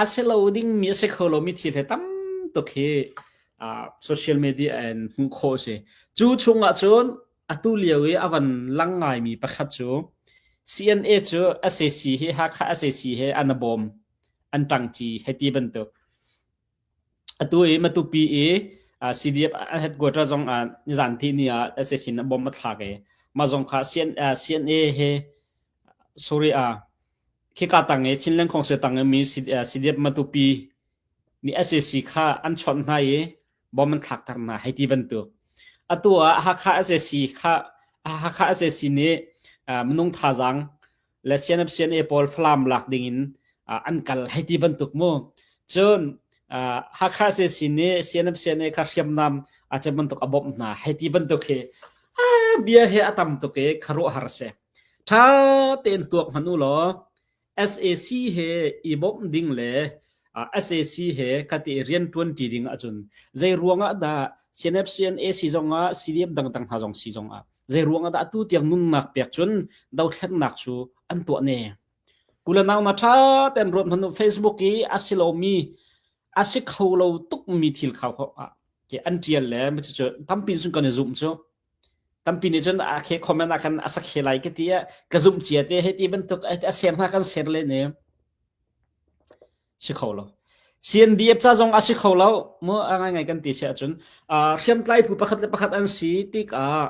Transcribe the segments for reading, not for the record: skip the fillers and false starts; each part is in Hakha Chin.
A si lo dingmi a si kho lomi thil he tam tuk hi social media in hmuh khawh a si. Cu chungah cun atu lio i a van lang ngaimi pakhat cu CNA cu sac hi Hakha sac he an i bawm, an ṭangṭi hei ti bantuk. Atu i Matupi i CDF an headquarter zong ah nizan tihni ah sac nih bomb a thlak i mah zong kha CNA he sorry ah khika tang i Chinland Council tang i mi CDF Matupi nih sac kha an chawnh hna i bomb an thlakter hna hei ti bantuk. Atu ah Hakha sac kha Hakha sac nih minung thazaang le CNF CNA pawl Falam lak ding in an kal hei ti bantuk mu. Cun Hakha sac nih CNF CNA kha hriamnam a cem bantuk a bawmh hna hei ti bantuk hi bia he a tam tuk i khuaruahhar si. Ṭha tein tuak hmanh u law sac he i bawmh ding le sac he khati rianṭuan ṭi ding ahcun zei ruangah dah CNF CNA si zongah CDF dangdang hna zong si zongah zei ruangah dah atu tiang nunnak pek cun dothlennak cu an tuah ne. Kula nau na ṭha tein ruat hmanh u Facebook i a si lomi a si kho lo tukmi thil kha an ṭial le cucu tampi cun kan i zumh cu. Tampi nih cun a khe comment ah khan a sak he lai ka ti ah ka zumh cia te hei ti bantuk a ser hna kan ser len i si kho lo. CNDF ca zong a si kho lo mu a ngai ngai kan ti si ahcun hriamtlai phu pakhat le pakhat an si tikah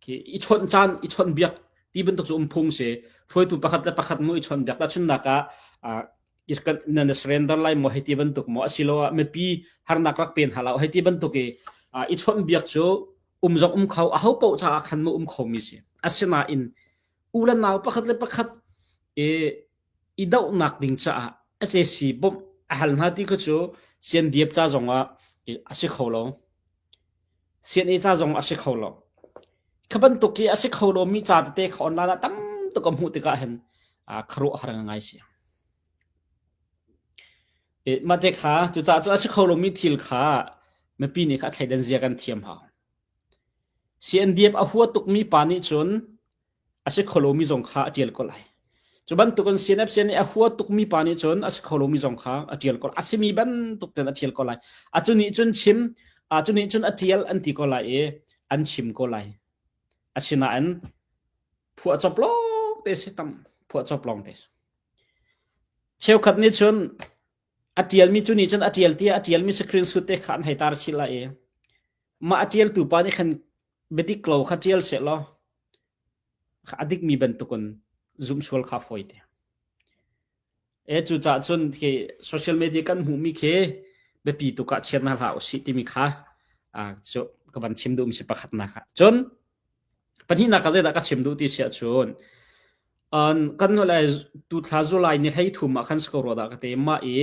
khi i chawnh caan i chawnh biak ti bantuk cu um phung si hruaitu pakhat le pakhat mu i chawnh biak tahchunhnak ah na surrender lai maw hei ti bantuk maw asiloah mipi harnak rak pen hna lo hei ti bantuk i i chawnh biak cu um zong um kho aho paoh caah khan mu um kho mi si asinain u le nau pakhat le pakhat i i dohnak ding caah SAC bawmh a hal hna ti kha cu CNDF ca zong ah a si kho lo CNA ca zong a si kho lo. Kha bantuk i a si kho lomi ca tete kha online ah tam tuk ka hmuh tikah hin khuaruahhar ngai si. E, mah te kha cucaah cu a si kho lomi thil kha mipi nih kha thleidan zia kan thiam hau. CNDF a hua tukmi pa nih cun a si kho lomi zong kha a ṭial ko lai. Cu bantukin CNF nih a hua tukmi pa nih cun a si kho lomi zong kha a ṭial ko a simi bantuk ten a ṭial ko lai. A cu nih cun chim, a cu nih cun a ṭial an ti ko lai i an chim ko lai. Asinain phuahcop lawng te si tam phuahcop lawng te si. Cheukhat nih cun a ṭialmi cu nih cun a ṭial tiah a ṭialmi screenshot te kha an hei tar chih lai i mah a ṭialtu pa nih khan biadik lo kha ṭial seh law a dikmi bantukin zumh sual kha fawi te. E cucaah cun khi social media kan hmuhmi khi biapi tuk ah chiat hna hlah usih timi kha cu ka van chim duhmi si pakhatnak ah. Cun pahnihnak ah zeidah ka chim duh ti si ahcun kan le tu thla July ni 13 ah khan si ko rua dah ka ti mah i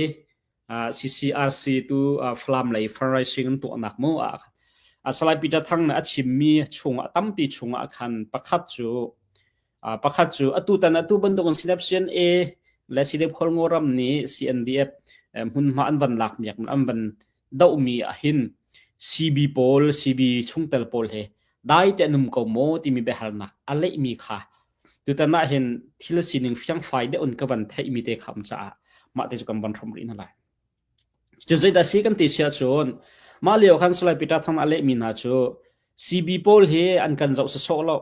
CCRC tu Falam lei fundraising an tuahnak mu ah Salai Peter Thang nih a chimmi chungah tampi chungah khan pakhat cu pakhat cu atu tan atu bantuk in CNF CNA le CDF Khualngo ram nih CNDF hmunhma an van lak miak an van dohmi ah hin CB pawl CB chungtel pawl he dai te an um ko maw timi biahalnak a lehmi kha Tutan ah hin thil sining fiangfai deuh in ka van theihmi te kha um caah mah te cu kan van hrom rih hna lai. Cu zeidah si kan ti si ahcun mah lio khan Salai Peter Thang a lehmi hna cu CB pawl hi an kan zoh sawsawh lo.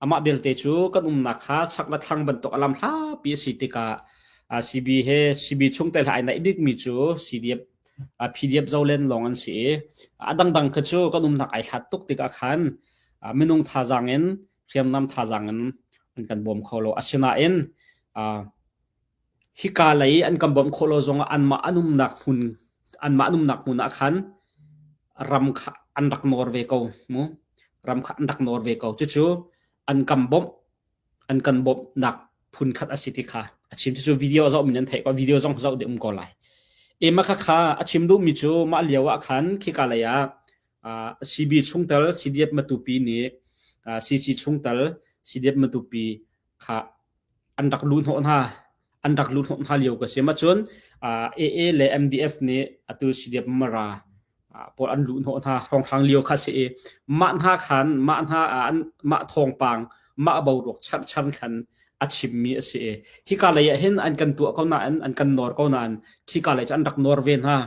Amah belte cu kan umnak kha chak le thlang bantuk a lam hlapi a si tikah CB he CB chungtel he ai naih bikmi cu CDF PDF Zolen lawng an si i a dangdang kha cu kan umnak ai hlat tuk tikah khan minung thazaang in hriamnam thazaang in an kan bawm kho lo. Asinain hika lei an kan bawmh khawh lo zongah anmah an umnak hmun anmah an umnak hmun ah khan ram kha an rak nawr ve ko mu ram kha an rak nawr ve ko cucu an kan bawmh an kan bawmhnak phun khat a si ti kha a chim cucu video zoh min an theih ko video zong zoh ding um ko lai e ma kha kha a chim duhmi cu mah lio ah khan khika lei ah CB chungtel CDF Matupi nih CC chungtel CDF Matupi kha an rak luh hnawh hna an rak luh hnawh hna lio ka si ma cun AA le MDF nih atu CDF Mara pawl an luh hnawh hna hrawnghrang lio kha si i mah hna khan mah hna an mah thawngpang mah boruak charchan khan a chimmi a si i hika lei ah hin an kan tuah ko nain an kan nawr ko nain khika lei cu an rak nawr ve hna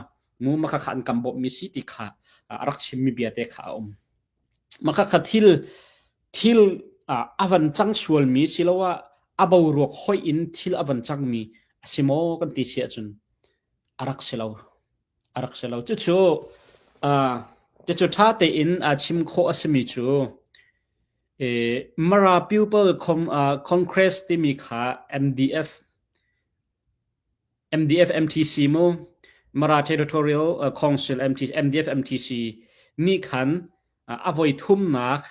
mu maka kha an kan bawmhmi si ti kha a rak chimmi bia te kha a um. Maka kha thil thil a van cang sualmi siloah a boruak hoih in thil a van cangmi a si maw kan ti si ahcun a rak si lo. A rak si lo. Cucu uh, cucu ṭha tein a chim khawh a simi cu Mara People Congress timi kha MDF MDF MTC mu Mara Territorial Council MDF MTC nih khan a voi thumnak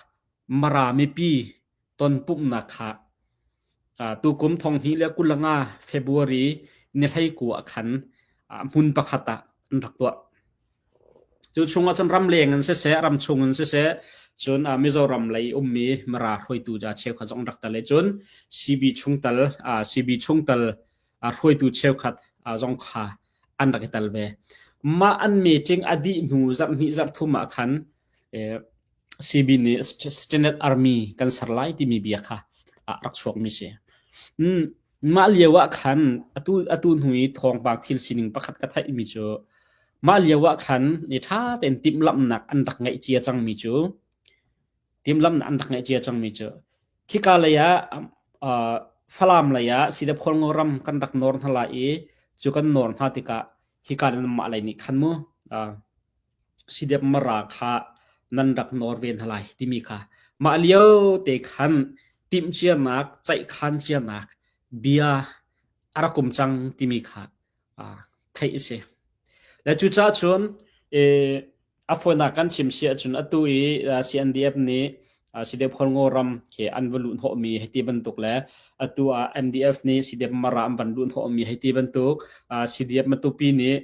Mara mipi tonpumhnak kha tukum 2025 February ni 19 ah khan hmun pakhat ah an rak tuah. Cu chungah cun ramleng in siseh, ramchung in siseh, cun Mizoram lei ummi Mara hruaitu cheukhat zong rak tel i cun CB chungtel CB chungtel hruaitu cheukhat zong kha an rak i tel ve. Mah an meeting a dih hnu zarh hnih zarh thum ah khan CB nih Standard Army kan ser lai timi bia kha rak chuakmi si. Mah lio ah khan atu atu hnu i thawngpang thil sining pakhat ka theihmi cu mah lio ah khan i ṭha tein timhlamhnak an rak ngeih cia cangmi cu timhlamhnak an rak ngeih cia cangmi cu khika lei ah uh, Falam lei ah Sidapkhawl ram kan rak nawr hna lai i cu kan nawr hna tikah hika nan mah lei nih khan mu uh, Sidep Mara kha nan rak nawr ve hna lai timi kha mah lio te khan timhcianak ceihkhan cianak bia a rak um cang timi kha theih a si. Le cucaah cun a fawinak kan chim si ahcun atu i CNDF nih Sidep Khualngo ram khi an va luh hnawhmi hei ti bantuk le atu ah MDF nih Sidep Mara an van luh hnawhmi hei ti bantuk CDF Matupi nih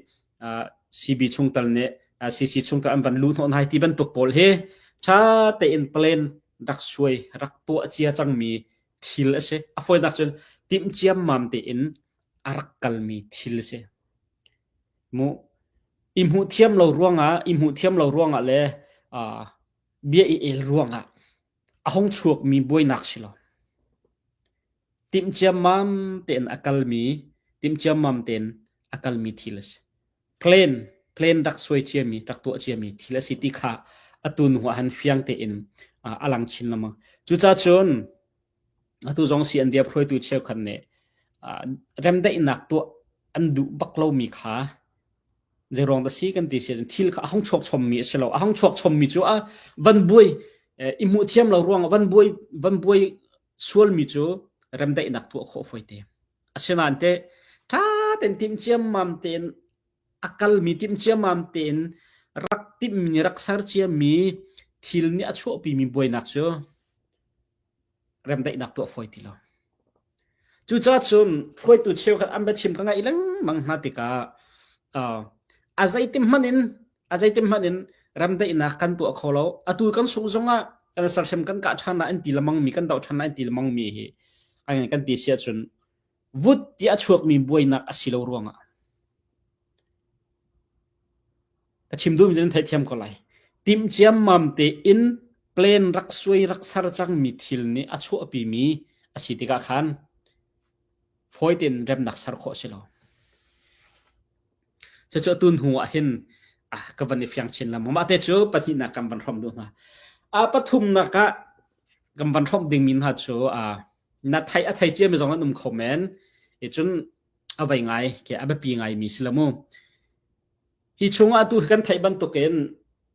CB chungtel nih CC chungtel an van luh hnawh hna ti bantuk pawl hi ṭha tein plan rak suai rak tuah cia cangmi thil a si. A fawinak cun timh ciammam tein a rak kalmi thil a si. Mu i hmuh thiam lo ruangah i hmuh thiam lo ruangah le bia i el ruangah a hung chuakmi buainak si lo. Timh ciammam tein a kalmi timh ciammam tein a kalmi thil a si. Plan plan rak suai ciami rak tuah ciami thil a si ti kha atu hnu ah han fiang tein a lang chin lengmang. Cucaah cun atu zong CNDF hruaitu cheukhat nih remdaihnak tuah an duh bak lomi kha Zeiruang dah si kan ti si ahcun thil kha a hung chuak chommi a si lo. A hung chuak chommi cu a van buai i hmuh thiam lo ruangah van buai van buai sualmi cu remdaihnak tuah khawh fawi te. Asinain teh ṭha tein timh ciammam tein a kalmi timh ciammam tein rak timhmi rak ser ciami thil nih a chuahpimi buainak cu remdaihnak tuah fawi ti lo. Cucaah cun hruaitu cheukhat an biachim ka ngaih lengmang hna tikah uh, a zeitim hmanh in a zeitim hmanh in remdaihnak kan tuah kho lo. Atu kan sungh zongah kan sersiam kan kah ṭhan ah an ti lemang mi kan doh ṭhan ah an ti lemang mi hi an kan ti si ahcun vut ti a chuakmi buainak a si lo ruangah Ka chim duhmi cu nan theihthiam ko lai. Timh ciammam tein plan rak suai rak ser cangmi thil nih a chuahpimi a si tikah khan fawi tein remnak ser khawh a si lo. Cucu atu hnu ah hin ah ka van i fiang chin lengmang. Mah te cu pahnihnak kan van hrawmh duh hna. A pathumnak ah kan van hrawmh dingmi hna cu ah na thei a thei ciami zong an um kho men. I cun a vei ngai ke a biapi ngaimi si lo mu. Hi chungah atu kan theih bantukin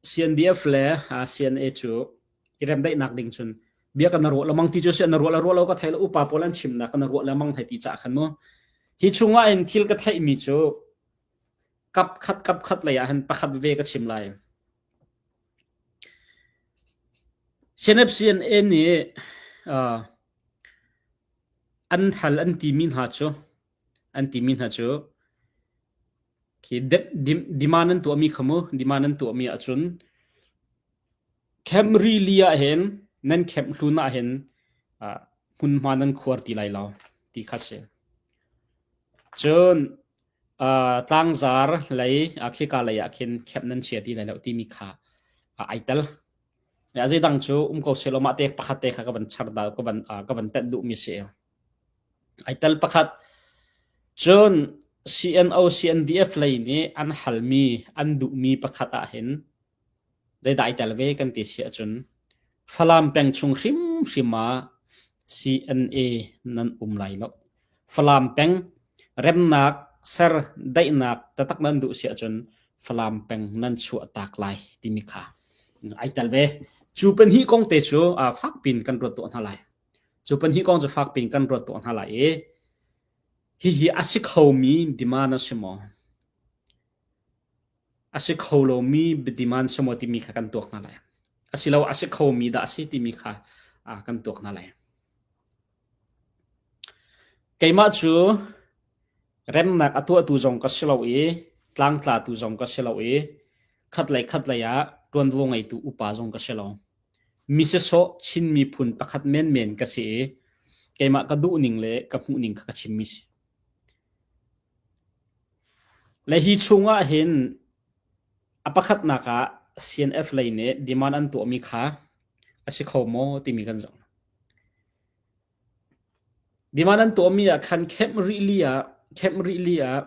CNDF le CNA cu i remdaihnak ding cun bia kan ruah lemang ti cu si na ruah le ruah lo ka thei lo upa pawl an chimnak kan ruah lemang hei ti cah khan mu. Hi chungah in thil ka theihmi cu kap khat kap khat lei ah hin pakhat ve ka chim lai. CNF CNA nih uh, an hal an timi hna cu an timi hna cu khi demand an tuahmi kha mu demand an tuahmi ahcun camp rili ah hin nan camp hlun ah hin hmunhma nan khuar ti lai lo ti kha si. Cun tlangzar lei khika lei ah khin camp nan chia ti lai lo timi kha ai tel. Zeidang cu um ko selaw mah te pakhat te kha ka van char dal ka van ka van tenh duhmi si. Ai tel pakhat. Cun CNO CNDF lei nih an halmi an duhmi pakhat ahhin zeidah ai tel ve kan ti si ahcun Falam peng chung hrimhrim ah CNA nan um lai lo. Falam peng remnak ser daihnak taktak nan duh si ahcun Falam peng nan chuah tak lai timi kha ai tel ve. Cu pahnih kong te cu fak pin kan ruat tuah hna lai. Cu pahnih kong cu fak pin kan ruat tuah hna lai i hihi a si khomi demand a si maw? A si kho lomi demand si maw timi kha kan tuak hna lai. Asilo a si khomi dah a si timi kha kan tuak hna lai. Keimah cu remnak a tuahtu zong ka si lo i tlangtlatu zong ka si lo i khatlei khatlei ah ṭuanvo ngeitu upa zong ka si lo. Mi sisawh Chin miphun pakhat menmen ka si i keimah ka duhning le ka hmuhning kha ka chimmi si. Le hi chungah hin a pakhatnak ah CNF lei nih demand an tuahmi kha a si kho maw timi kan zoh. Demand an tuahmi ah khan kemh rihli ah kemh rihli ah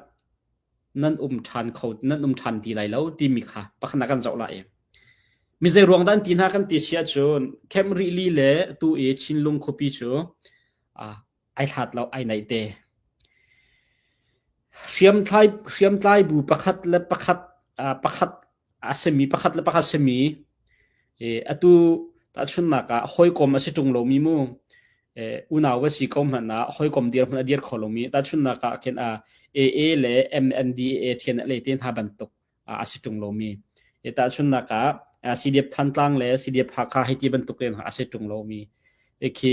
nan um ṭhan kho nan um ṭhan ti lai lo timi kha pakhatnak kan zoh lai. Mi zei ruang dah an ti hna kan ti si ahcun kemh rihli le tu i Chinlung khuapi cu ai hlat lo ai naih te. Hriamtlai hriamtlai bu pakhat le pakhat pakhat a simi pakhat le pakhat simi atu tahchunhnak ah hawikom a si ṭung lomi mu unau va si ko hmanh ah hawikom dirhmun a dir kho lomi tahchunhnak ah khin a AA le MNDAA ṭhian le te hna bantuk a si ṭung lomi tahchunhnak ah CDF Thantlang le CDF Hakha hei ti bantuk in a si ṭung lomi khi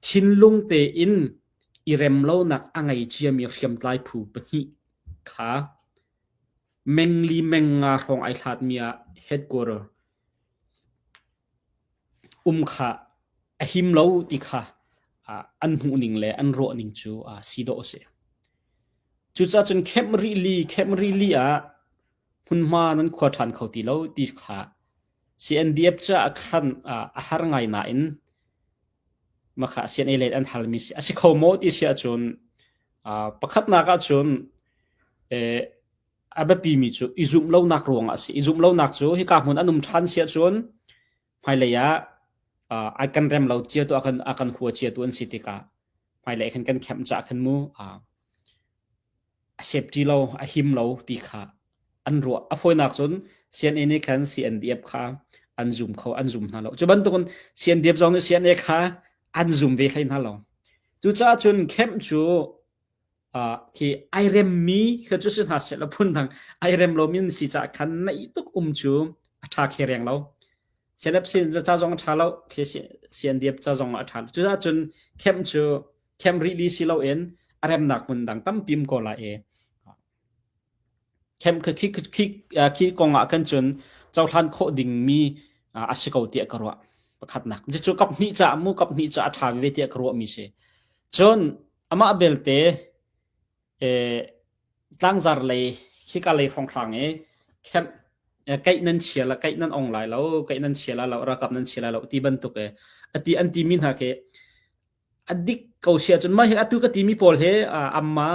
thinlung tein i rem lonak a ngei ciami hriamtlai phu pahnih kha Mengli mengnga hrawng ai hlatmi ah headquarter um kha a him lo ti kha an hmuhning le an ruahning cu si dawh a si. Cucaah cun kemh rihli kemh rihli ah hmunhma nan khua ṭhan kho ti lo ti kha CNDF caah khan a har ngai nain makha CNA lei an halmi si. A si kho maw ti si ahcun Pakhatnak ahcun a biapimi cu i zumh lonak ruangah a si. I zumh lonak cu hika hmun an um ṭhan si ahcun hmailei ah ai kan rem lo cia tu a kan a kan hua cia tu an si tikah hmailei khan kan kemh caah khan mu a safety lo a him lo ti kha an ruah. A fawinak cun CNA nih khan CNDF kha an zum kho an zum hna lo. Cu bantukin CNDF zong nih CNA kha an zum ve hlei hna lo. Cucaah cun kemh cu uh, khi ai remmi kha cu si hna seh la phundang ai rem lomi an si caah khan naih tuk um cu a ṭha khe reng lo. CNF sin ca zong a ṭha lo, khi CNDF ca zong a ṭha lo. Cucaah cun kemh cu kemh rih li si loin a remnak hmun dang tampi um ko lai i Kemh khi khi khi kong ah khan cun cohlan khawh dingmi a si ko tiah ka ruah. Pakhatnak. Cucu kap hnih caah mu kap hnih caah a ṭha veve tiah ka ruahmi si. Cun amah belte eh, tlangzar lei hika lei hrawnghrang i kemh keih nan chia la keih nan ong lai lo keih nan chia lai lo ralkap nan chia lai lo ti bantuk e ati an timi hna khi A dik ko si ahcun mah hi atu ka timi pawl hi amma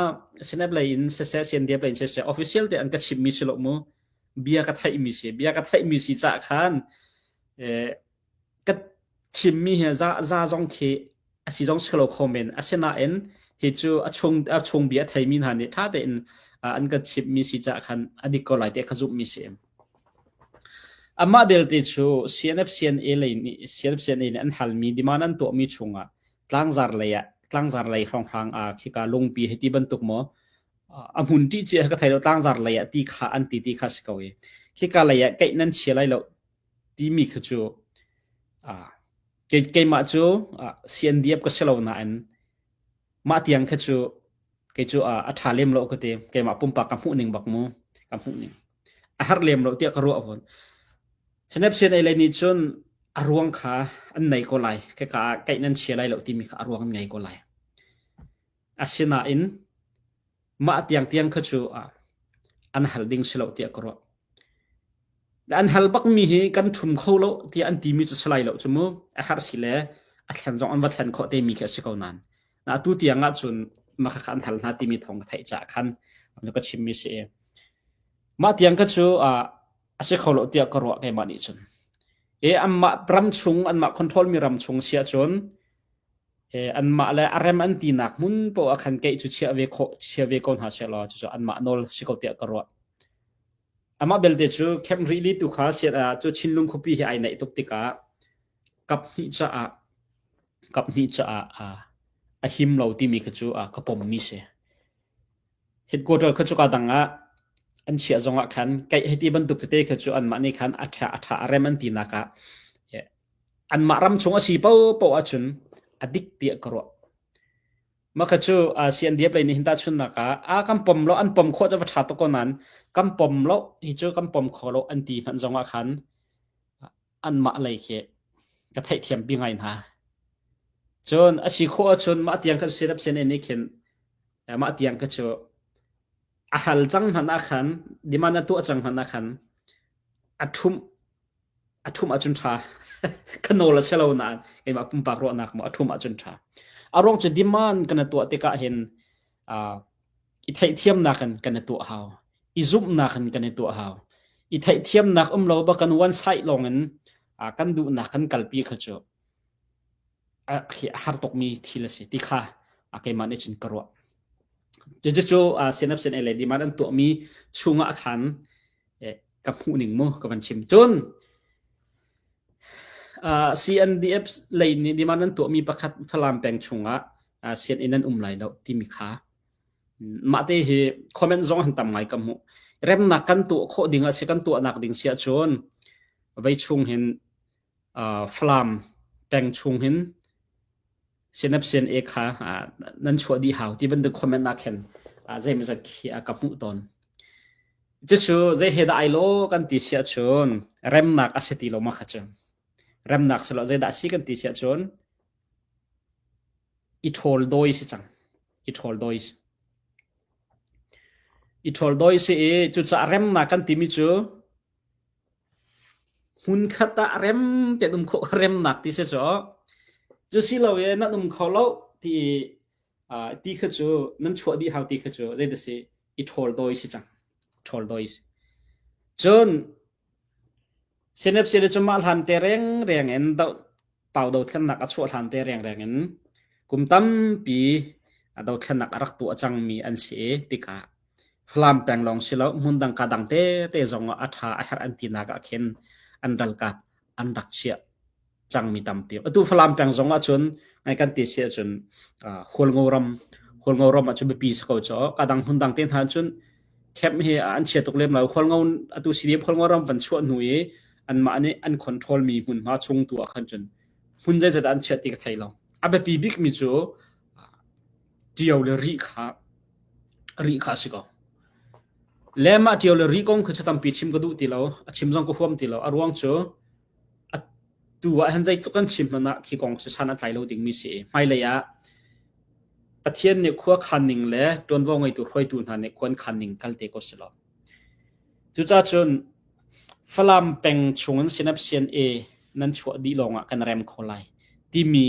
Senate lei in siseh CNDF lei in siseh official te an ka chimmi si lo mu bia ka theihmi si bia ka theihmi si caah khan ka chimmi hi za za zong khi a si zong si lo kho men asinain hi cu a chung a chung bia theimi hna nih ṭha tein an ka chimmi si caah khan a dik ko lai te ka zumhmi si. Amah belte cu CNF CNA lei nih CNF CNA nih an halmi demand an tuahmi chungah tlangzar lei ah tlangzar lei hrawnghrang ah khika lungpi hei ti bantuk maw a hmun ṭih cia ka thei lo tlangzar lei ah ti kha an ti ti kha si ko i khika lei ah keih nan chia lai lo timi kha cu keimah cu CNDF ka si lo nain Mah tiang kha cu kei cu a ṭha lem lo ka ti. Keimah pumpak ka hmuh ning bak mu. Ka hmuh ning. A har lem lo tiah ka ruah fawn. Snap CNA lei nih cun a ruang kha an nei ko lai. Kheka ah kaih nan chia lai lo timi kha a ruang an ngei ko lai. Asinain mah tiang tiang kha cu an hal ding si lo tiah ka ruah. An hal bakmi hi kan ṭhum kho lo tiah an timi cu si lai lo cu mu. A har si le a thlen zong an va thlen khawh temi khi a si ko nain. Atu tiang ahcun mah khakha an hal hna timi thawng ka theih caah khan ka chimmi si. Mah tiang kha cu a si kho lo tiah ka ruah keimah nih cun. E anmah ram chung anmah control mi ram chung si ahcun anmah le a rem an tinak hmun poah ah khan keih cu chiah ve khawh chia ve ko hna sehlaw cucu anmah nawl si ko tiah ka ruah. Amah belte cu Camp Rili tu kha cu Chinlung khuapi hi ai naih tuk tikah kap hnih caah kap hnih caah a him lo timi kha cu ka pommi si. Headquarter kha cuka dang ah an chiah zongah khan keih hei ti bantuk tete kha cu anmah nih khan a ṭha a ṭha a rem an tinak ah anmah ram chung a si paohpaoh ahcun a dik tiah ka ruah. Mah kha cu CNDF lei nih hin tahchunhnak ah a kan pom lo an pom khawh cu va ṭha tuk ko nain kan pom lo hi cu kan pom kho lo an ti hmanh zongah khan anmah lei khi ka theihthiam pi ngai hna. Cun a si khawh ahcun mah tiang kha CNF CNA nih khin mah tiang kha cu a hal cang hmanh ah khan demand a tuah cang hmanh ah khan a ṭhumh a ṭhumh ahcun ṭha. Ka nawl a si lo nain keimah pumpak ruahnak maw a ṭhumh ahcun ṭha. A ruang cu demand kan tuah tikah hin uh, i theihthiamnak in kan i tuah hau. I zumhnak in kan i tuah hau. I theihthiamnak um lo ba kan one side lawng in uh, kan duhnak kan kalpi kha cu a har tukmi thil a si ti kha a keimah nih cun ka ruah. Cucu CNF CNA le demand an tuahmi chungah khan ka hmuh ning mu ka van chim. Cun CNDF lei nih demand an tuahmi pakhat Falam peng chungah sianginn an um lai lo timi kha mah te hi comment zong han tam ngai ka hmuh. Remnak kan tuah khawh ding a si kan tuahnak ding si ahcun vei chung hin Falam peng chung hin CNF CNA kha nan chuah dih hau ti bantuk comment ah khin zeimawzat khi ka hmuh tawn. Cucu zei he dah ai lo kan ti si ahcun remnak a si ti lo ma kha cu. Remnak si lo zeidah si kan ti si ahcun i ṭhawl dawi si cang. I ṭhawl dawi. I ṭhawl dawi si i cucaah remnak kan timi cu Hmunkhat ah rem tein um khawh remnak ti si cu. Cu si lo i nan um kho lo ti ti kha cu nan chuah dih hau ti kha cu zei dah si i ṭhawl dawi si cang. Ṭhawl dawi si. Cun CNFC cu mah hlan te rengreng in doh pau dothlennak a chuah hlan te rengreng in kum tampi a dothlennak a rak tuah cangmi an si i tikah Falam peng lawng si lo hmun dang ka dang tete zong ah a ṭha a herh an tinak ah khin an ralkap an rak chiah cangmi tampi. Atu Falam peng zong ah cun ngai kan ti si ahcun Hualngo ram Hualngo ram ah cun biapi si ko caw ka dang hmun dang te hna cun camp hi an chia tuk lem lo. Hualngo atu CDF Hualngo ram van chuah hnu i anmah nih an control mi hmunhma chung tu ah khan cun hmun zeizat an chiah ti ka thei lo. A biapi bik mi cu Ṭio le rih kha rih kha a si ko. Le mah ṭio le rih kong khi cu tampi chim ka duh ti lo. A chim zong ka huam ti lo. A ruang cu atu ah hin zeitluk kan chim hmanh ah khi kong cu san a tlai lo dingmi si i hmailei ah Pathian nih khua khan ning le ṭuanvo ngeitu hruaitu hna nih khua an khan ning kal te ko si lo. Cucaah cun Falam peng chungin Synapse CNA nan chuah dih lawngah kan rem kho lai timi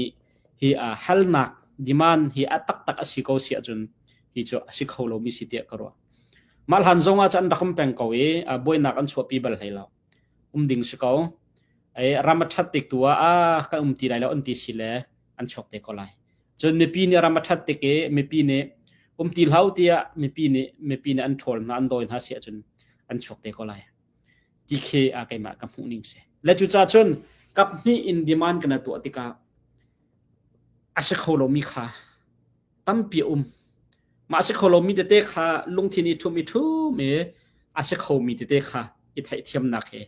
hi halnak demand hi a taktak a si ko si ahcun hi cu a si kho lomi si tiah ka ruah. Mah hlan zong ah cun an rak um peng ko i buainak an chuahpi bal hlei lo. Um ding si ko. Ram a ṭhat tik tu ah ah kan um ti lai lo an ti si le an chuak te ko lai. Cun mipi nih ram a ṭhat tik i mipi nih um ti hlah u tiah mipi nih mipi nih an ṭhawl hna an dawi hna si ahcun an chuak te ko lai. Ti khi a keimah ka hmuh ning si. Le cucaah cun kap hnih in demand kan tuah tikah a si kho lomi kha tampi a um. Mah a si kho lomi tete kha lungthin i ṭhum i ṭhum i a si khomi tete kha i theihthiamnak he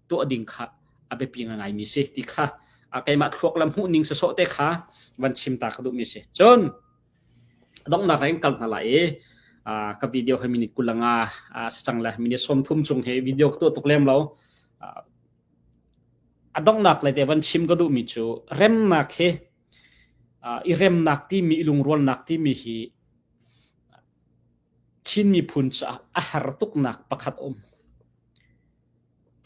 tuah ding kha a biapi ngaingaimi si ti kha keimah thluak le hmuh ning sawsawh te kha van chim ta ka duhmi si. Cun donghnak in kal hna lai i ka video hi minute 25 si cang le minute 30 chung hi video ka tuah tuk lem lo. A donghnak le te van chim ka duhmi cu remnak hi i remnak timi i lungrualnak timi hi Chin miphun caah a har tuknak pakhat um.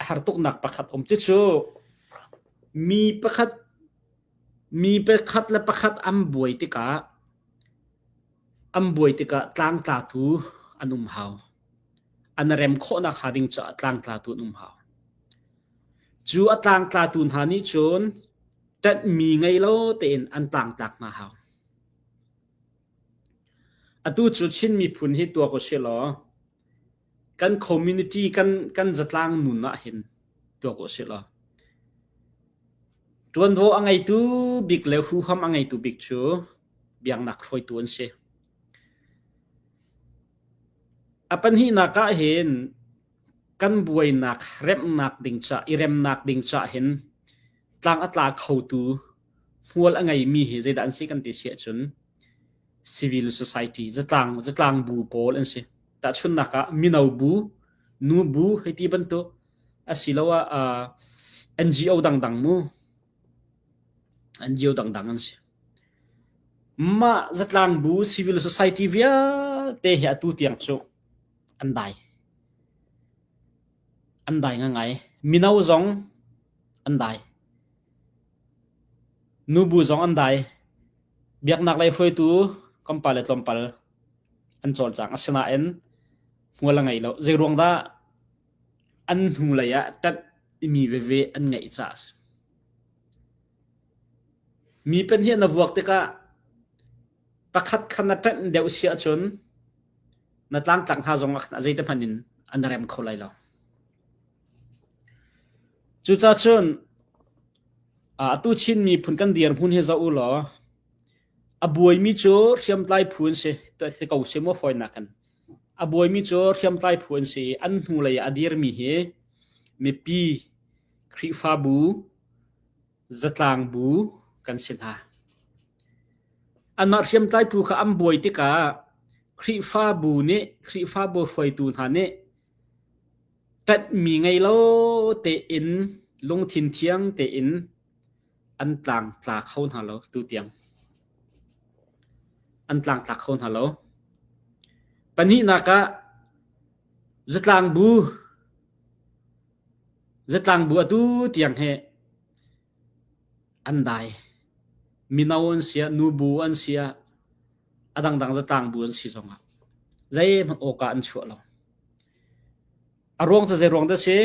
A har tuknak pakhat um. Cucu mi pakhat mi pakhat le pakhat an buai tikah. An buai tikah tlangtlatu an um hau. An rem khawhnak hnga ding caah tlangtlatu an um hau. Cu a tlangtlatu hna nih cun ṭanhmi ngei lo tein an tlangtlak hna hau. Atu cu Chin miphun hi tuak usih law kan community kan kan zatlang nun ah hin tuak usih law ṭuanvo a ngeitu bik le huham a ngeitu bik cu biaknak hruaitu an si. A pahnihnak ah hin kan buainak remhnak ding ca i remnak ding ca hin tlang a tla khotu hmual a ngeimi hi zeidah an si kan ti si ahcun civil society zatlang zatlang bu pawl an si. Tahchunhnak ah mino bu, nu bu hei ti bantuk asiloah uh, NGO dangdang mu NGO dangdang an si. Mah zatlang bu civil society vialte hi atu tiang cu an dai. An dai ngangai. Mino zong an dai. Nubu zong an dai. Biaknak lei hruaitu kan pale tlawmpal an cawlcang. Asinain hmual a ngei lo. Zeiruang dah an hnulei ah ṭanh mi veve an ngeih caah a si. Mi pahnih na vuak tikah pakhat kha na ṭanh deuh si ahcun na tlangtlak hna zong ah khan a zeiti hmanh in an rem kho lai lo. Cucaah cun atu Chin miphun kan dirhmun hi zoh u law a buaimi cu hriamtlai phu an si ti ko si maw fawinak in. A buaimi cu hriamtlai phu an si i an hnulei ah a dirmi hi mipi, Khrihfabu, zatlang bu kan si hna. Anmah hriamtlai phu kha an buai tikah Khrihfabu nih Khrihfabu hruaitu hna nih ṭanhmi ngei lo tein lungthin thiang tein an tlangtla kho hna lo tutiang. An tlangtla kho hna lo. Pahnihnak ah zatlang bu zatlang bu atu tiang hi an dai. Mino an si ah, nubu an si ah, a dangdang zatlang bu an si zongah zeihmanh awka an chuah lo. A ruang cu zei ruang dah si?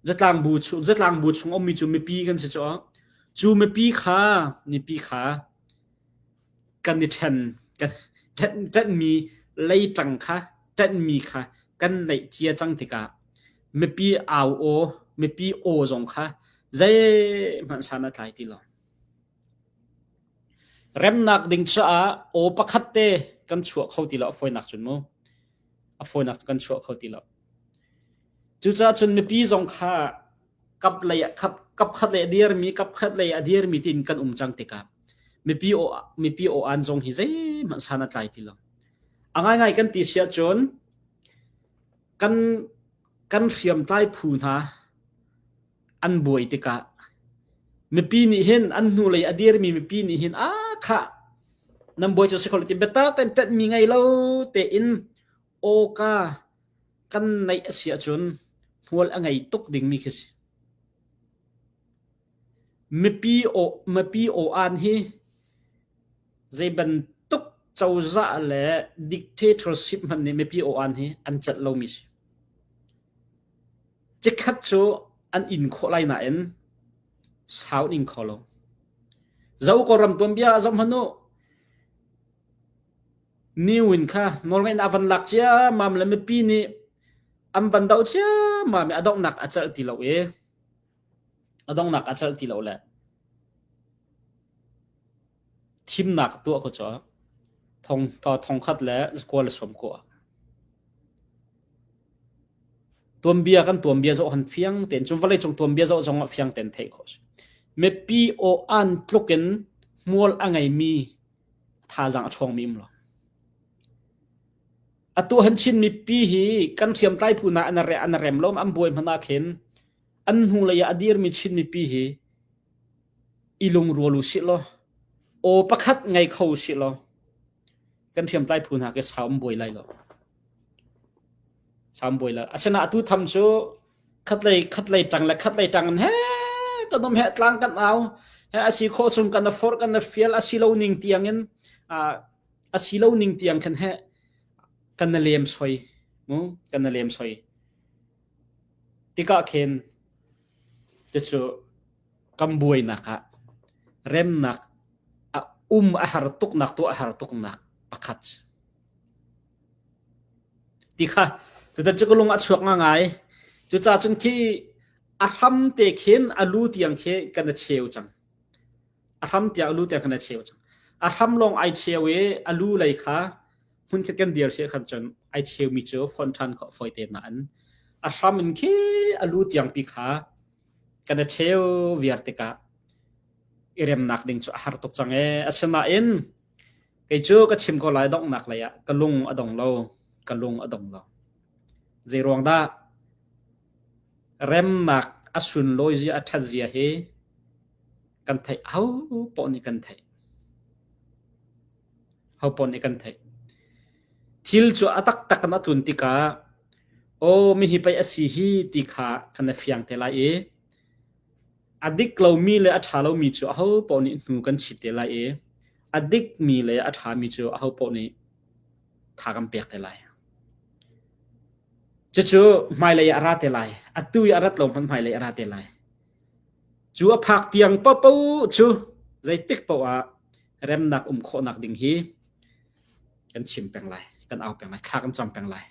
Zatlang bu chung zatlang bu chung ummi cu mipi kan si cu. Cu mipi kha mipi kha kan i ṭhen kan ṭanhmi leiṭang kha ṭanhmi kha kan neih cia cang tikah mipi au aw mipi aw zong kha zeihmanh san a tlai ti lo. Remnak ding caah aw pakhat te kan chuah kho ti lo a fawinak cun mu. A fawinak kan chuah kho ti lo. Cucaah cun mipi zong kha kap lei ah kap kap khat lei a dirmi kap khat lei a dirmi tiin kan um cang tikah mipi aw mipi aw an zong hi zeihmanh san a tlai ti lo. A ngaingai kan ti si ahcun kan kan hriamtlai phu hna an buai tikah mipi nih hin an hnulei a dirmi mipi nih hin a khah nan buai cu si kho lo ti biatak tein ṭanhmi ngei lo tein awka kan neih a si ahcun hmual a ngei tuk dingmi khi si. Mipi aw mipi aw an hi zei bantuk cozah le dictatorship hmanh nih mipi aw an hi an celh lomi si. Cikhat cu an in khawh lai nain sau an ing kho lo. Zo Kawlram tuanbia ah zoh hmanh u. Niwin kha nawlngeihnak a van lak ciammam le mipi nih an van doh ciammam i a donghnak a celh ti lo i a donghnak a celh ti lo le thimnak tuah ko cu thong thongkhat le zakua le sawm kua. Tuanbia kan tuanbia zoh han fiang tein cun vawleicung tuanbia zoh zong ah fiang tein theih khawh si. Mipi aw an tluk in hmual a ngeimi thazaang a ṭhawngmi um lo. Atu han Chin mipi hi kan hriamtlai phu hna an re an rem lo an buai hmanh ah khin an hnulei ah a dirmi Chin mipi hi i lungrual u sih law aw pakhat ngei kho u sih law kan hriamtlai phu hna ke sau an buai lai lo. Sau an buai lai. Asinain atu tham cu khatlei khatlei ṭang le khatlei ṭang in he kan um he tlang kan au he a si khawh chung kan na forh kan na fial a si lo ning tiang in. A si lo ning tiang khan he kan na lem soi mu kan na lem soi. Tikah khin cucu kan buainak ah remnak a um a har tuknak tuah a har tuknak pakhat. Ti kha tutan cu ka lung a chuak ngai. Cucaah cun khi a hram te khin a lu tiang khi kan a cheu cang. A hram tiang a lu tiang kan a cheu cang. A hram lawng ai cheu i a lu lei kha hmunkhat kan dir si khan cun ai cheumi cu fonh ṭhan khawh fawi te nain a hram in khi a lu tiangpi kha kan a cheu viar tikah i remnak ding cu a har tuk cang ee. Asinain kei cu ka chim ko lai donghnak lei ah ka lung a dong lo, ka lung a dong lo. Zei ruang dah remnak a sunlawi zia a ṭhat zia hi kan theih ho poah nih kan theih. Ho poah nih kan theih. Thil cu a taktak in a tlun tikah aw mihi pei a si hi ti kha kan i fiang te lai i a dik lomi le a ṭha lomi cu aho paoh nih hnu kan chit te lai i a dikmi le a ṭhami cu aho paoh nih tha kan pek te lai. Cucu hmailei ah a ra te lai. Atu i a rat lo hmanh hmailei a ra te lai. Cu a phak tiang paohpaoh cu zeitik paoh ah remnak um khawhnak ding hi kan chim peng lai, kan au peng lai, thla kan cam peng lai.